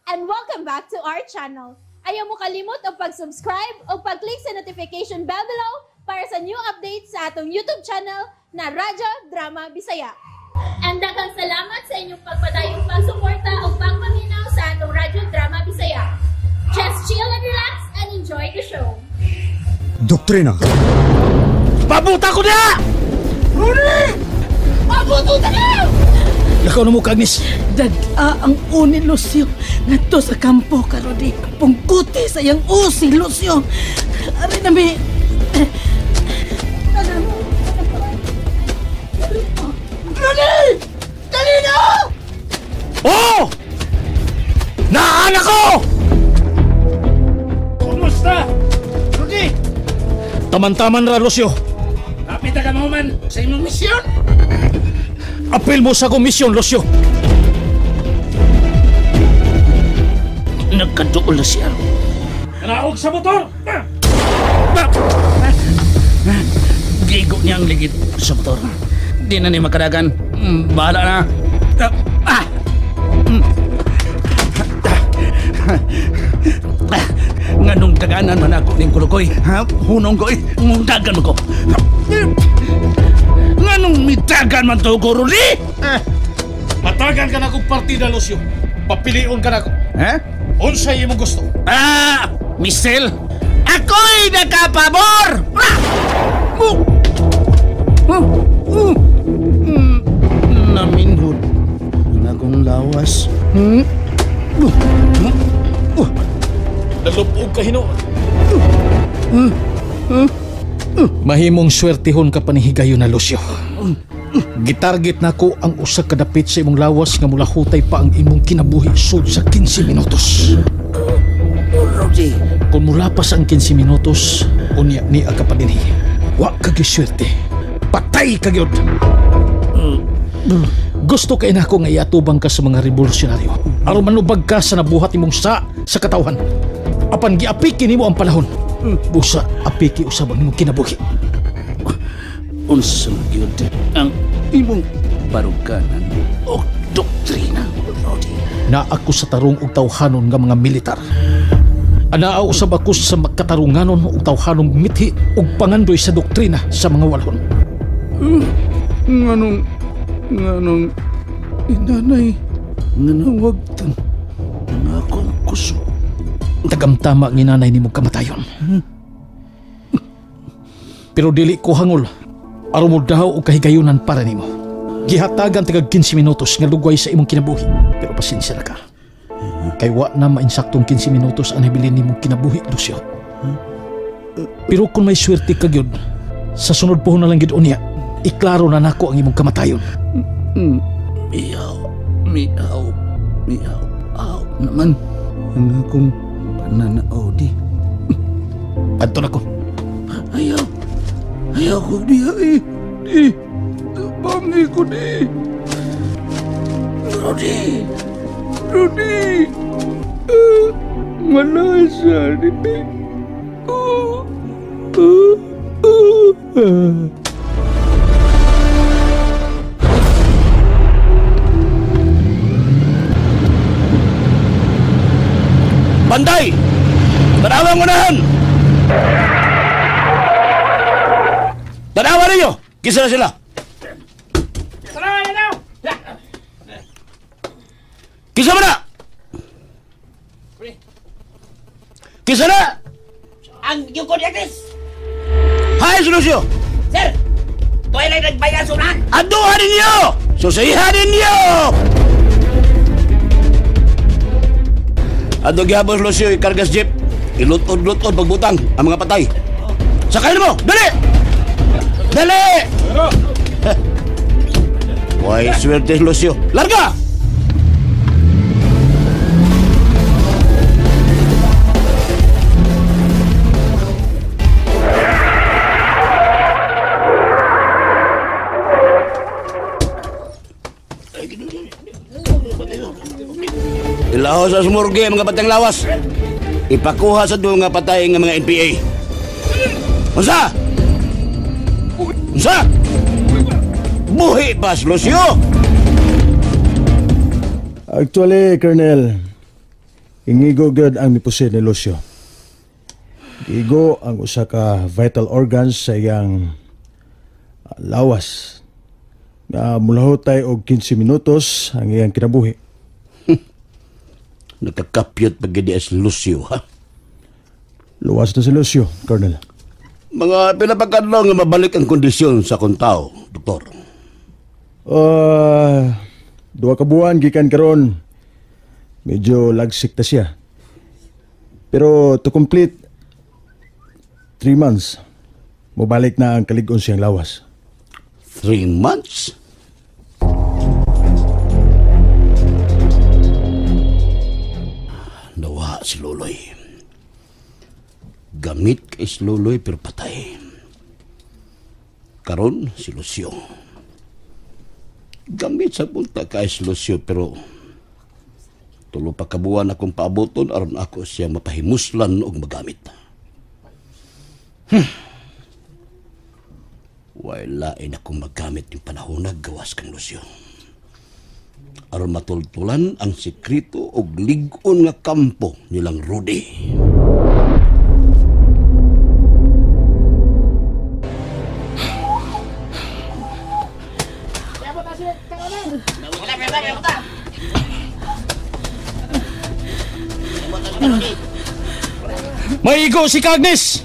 And welcome back to our channel. Ayaw mo kalimot og pag-subscribe o pag-click sa notification bell below para sa new updates sa atong YouTube channel na Radyo Drama Bisaya. And daghang salamat sa inyong pagpadayong pagsuporta o pagpaminaw sa atong Radyo Drama Bisaya. Just chill and relax and enjoy the show. Doktrina. Pabuta ko na! Rudy! Pabuto na! Lakaw na mo, Agnes. Dad-a ang uni, Lucio. Ngadto sa kampo ka, Rudy. Pungkuti sa iyang usi, Lucio. Ari na mi. Rudy! Dali na! Oh! Naanak ko! Kumusta? Rudy! Taman-taman ra, Lucio. Kapit ka mo man sa imong misyon. Apil mo sa komisyon, Lucio. Nagkaduol na siya. Naog sa motor! Gigo niya ang ligid sa motor. Di na ni makadagan. Bahala na. Nganong daganan man ako ning kulukoy. Hunong ko eh. Dagan mo ko. Nganong mitagan man to ko, Rudy? Patagan ka na kong partida, Lucio. Papilion ka na ko. Ha? Unsay imong gusto? Michelle, ako'y nakapabor! Naminhod ang akong lawas. Nalupog ka hinuon. Mahimong swertihon ka panihigayon na, Lucio. Gitarget nako ang usa ka dapit sa imong lawas nga mulahutay pa ang imong kinabuhi sud sa 15 minutos. Rudy. Kung mulapas ang 15 minutos, unya ni ka pa dinhi. Wa ka giswerte. Patay ka gyud. Gusto kay nako nga iatubang ka sa mga revolusyonaryo. Aron manubag ka sa nabuhat nimong sa katawhan. Apan giapiki nimo ang panahon. Busa apiki usab ang imong kinabuhi. Unsa gyud ang imong baruganan o doktrina, Rudy? Naa ako sa tarong og tawhanon nga mga militar. Anaa usab ako sa makatarunganon og tawhanong mithi ug pangandoy sa doktrina sa mga walhon. Nganong inanay nganawagtan ang akong kusog. Tagamtama ang inanay nimo kamatayon. Pero dili ko hangol aron mo daw og kahigayunan para nimo. Gihatagan tagag 15 minutos nga lugway sa imong kinabuhi. Pero pasensya na ka. Kay wa na mainsaktong 15 minutos ang hibilin nimong kinabuhi, Lucio. Pero kung may swerte ka gyud, sa sunod puhon na lang gyud unya, iklaro na nako ang imong kamatayon. Miyaw, miyaw, miyaw, aw naman ang akong pananaw di. Adto na ko. Ayaw, ayaw ko diya eh. Di, bangi ko di. Rudy, Rudy, malasa di. Banday! Tanawang unahan! Tanawa ninyo! Kisa na sila! Kisa mo na! Kisa na! Ang yukon Agnes! Hay, Lucio! Sir! Tuwa'y lang nagbayan sunan! Aduhan ninyo! Susihan ninyo! Ato gihapon, Lucio, ikargas jeep. Ilutod-lutod pagbutang ang mga patay. Sakay mo! Dali! Dali! Why, swerte, Lucio. Larga! Ilaho sa smorge mga patang lawas. Ipakuha sa duha nga patay nga mga NPA. Unsa? Unsa? Buhi ba, Lucio? Actually, Colonel, Ingigo gyud ang mipusil ni Lucio. Giigo ang usa ka vital organs sa iyang lawas. Nga mulahutay og 15 minutos ang iyang kinabuhi. Nagkakapyot pag gidi as Lucio, ha? Luwas na si Lucio, Colonel. Mga pila pa kadlaw nga mabalik ang kondisyon sa akong tao, doktor? 2 ka buwan gikan karon. Medyo lagsik ta siya. Pero to complete 3 months, mobalik na ang kalig-on siyang lawas. 3 months? Nawa si Loloy. Gamit kay si Loloy pero patay. Karon si Lucio. Gamit sa punta kay si Lucio pero tulo pa kabuan akong paaboton aron ako siya mapahimuslan og magamit. Wala akong magamit yung panahon naggawas kang Lucio. Aron matultulan ang sekreto og lig-on nga kampo nilang Rudy. Maigo si Agnes!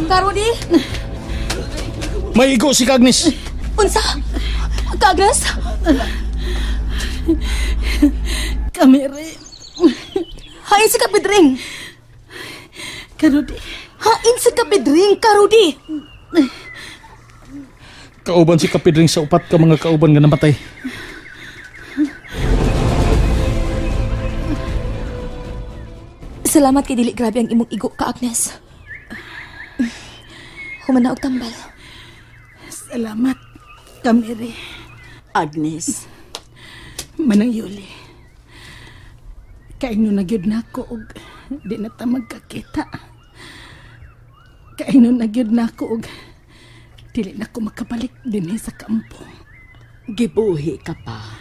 Karudi? Maigo si Agnes! Unsa? Ka-Agnes? Kamere. Hain si Kapidring. Karudi. Hain si Kapidring, Karudi. Kauban si Kapidring sa upat ka mga kauban nga namatay. Salamat kay dili grabe ang imong igo ka, Agnes. Humana og tambal. Salamat, Kamere. Agnes. Manang Yuli. Kaingno na gyud nako og di na ta magkakita. Kaingno na gyud nako og dili na ko makabalik dinhi sa kampo. Gibuhi ka pa.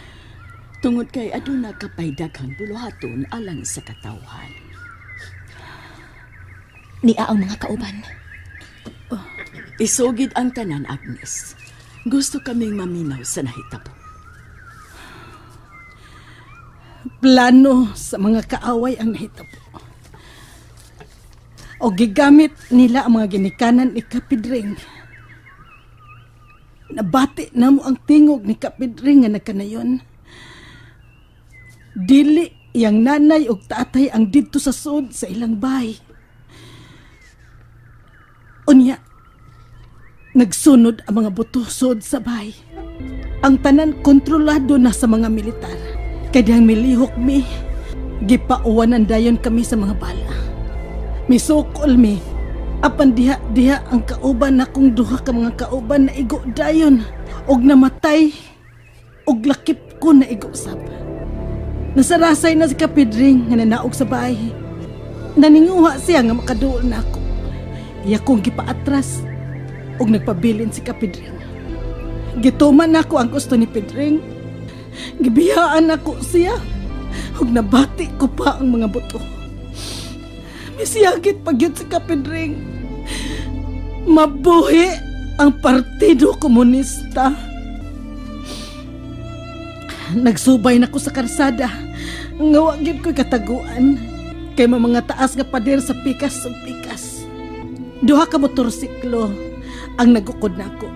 Tungod kay aduna ka pay daghang buluhaton alang sa katawhan. Nia ang mga kauban. Oh, isugid ang tanan, Agnes. Gusto kaming maminaw sa nahitabo. Plano sa mga kaaway ang nahitabo. O gigamit nila ang mga ginikanan ni Kapidring. Nabati na mo ang tingog ni Kapidring nga nagkanayon. Dili iyang nanay og tatay ang didto sa sud sa ilang bahay. Unya, nagsunod ang mga buto sud sa bahay. Ang tanan kontrolado na sa mga militar. Kay dihang milihok mi, gipauwanan dayon kami sa mga bala. Misukol mi, apan diha ang kauban nakong duha ka mga kauban na igo dayon og namatay og lakip ko na igo sab. Nasarasay na si Kapidring nga nanaog sa bahay. Naninguha siya nga makaduol na ako. Iya kong gipaatras og nagpabilin si Kapidring. Gituman nako ang gusto ni Pedring. Gibiyaan nako siya ug nabati ko pa ang mga buto. Misiyagit pagyud si Kapidring. Mabuhi ang Partido Komunista. Nagsubay nako sa karsada. Nga wa gyud ko'y kataguan kay mga taas nga pader sa pikas ug pikas. Duha ka motorsiklo ang nagukod nako.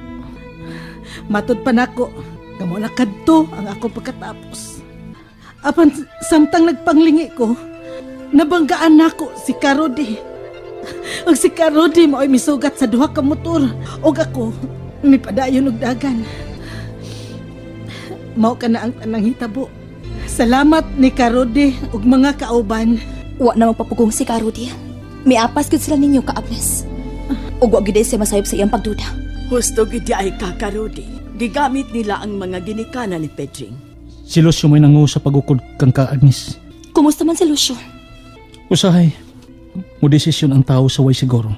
Matod pa nako nga mo na kadto ang akong pagkatapos. Apan samtang nagpanglingi ko, nabanggaan nako si Karodi. Ug si Karodi mao'y misugat sa duha ka motor ug ako mipadayon og dagan. Mao ka na ang tanang hitabo. Salamat ni Karodi ug mga kauban. Wa na magpapugong si Karodi. Miapas gud sila ninyo ka, Agnes. Ug wa gid siya masayop sa iyang pagduda. Husto gid ay ka, Karodi. Gigamit nila ang mga ginikanan ni Pedring. Si Lucio may nangu sa pagukod kang ka, Agnes. Kumusta man si Lucio? Usahay, mo desisyon ang tao sa way siguro.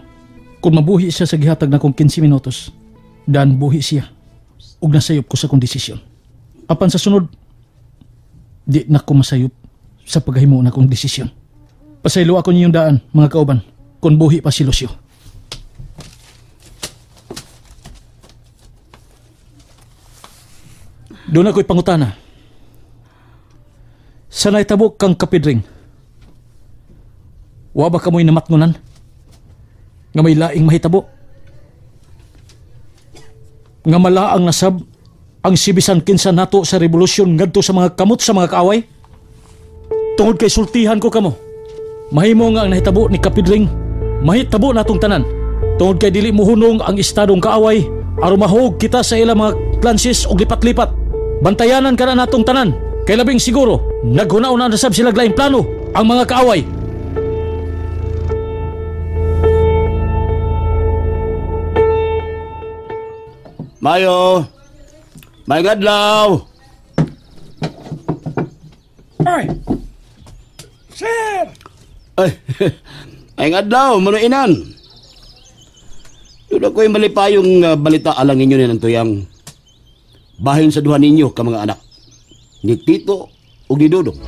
Kung mabuhi siya sa gihatag na kong 15 minutos, dan buhi siya. Ug nasayop ko sa kong desisyon. Apan sa sunod, di na ko masayop sa paghimo na kong desisyon. Pasaylo ako ninyong daan, mga kauban, kung buhi pa si Lucio. Doon ako'y pangutana. Sa nahitabo kang Kapidring, wa ba kamoy namatngunan? Nga may laing mahitabo? Nga malaang nasab ang sibisan kinsa nato sa revolusyon ngadto sa mga kamot sa mga kaaway? Tungod kay sultihan ko kamo, mahimo nga ang nahitabo ni Kapidring, mahitabo natong tanan. Tungod kay dili mohunong ang estadong kaaway, aron mahog kita sa ilang mga clancies og lipat-lipat. Bantayanan ka na natong tanan. Kay labing siguro, naghuna-una na sab sila laing plano ang mga kaaway. Mayo! May adlaw! Ay! Sir! Ay, ay adlaw, manuinan. Doon ako'y malipayong balita alang ninyo ni Nantuyang. Bahin sa duha ninyo ka mga anak. Ni Tito ug ni Dodong.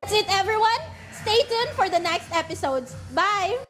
That's it, everyone. Stay tuned for the next episodes. Bye!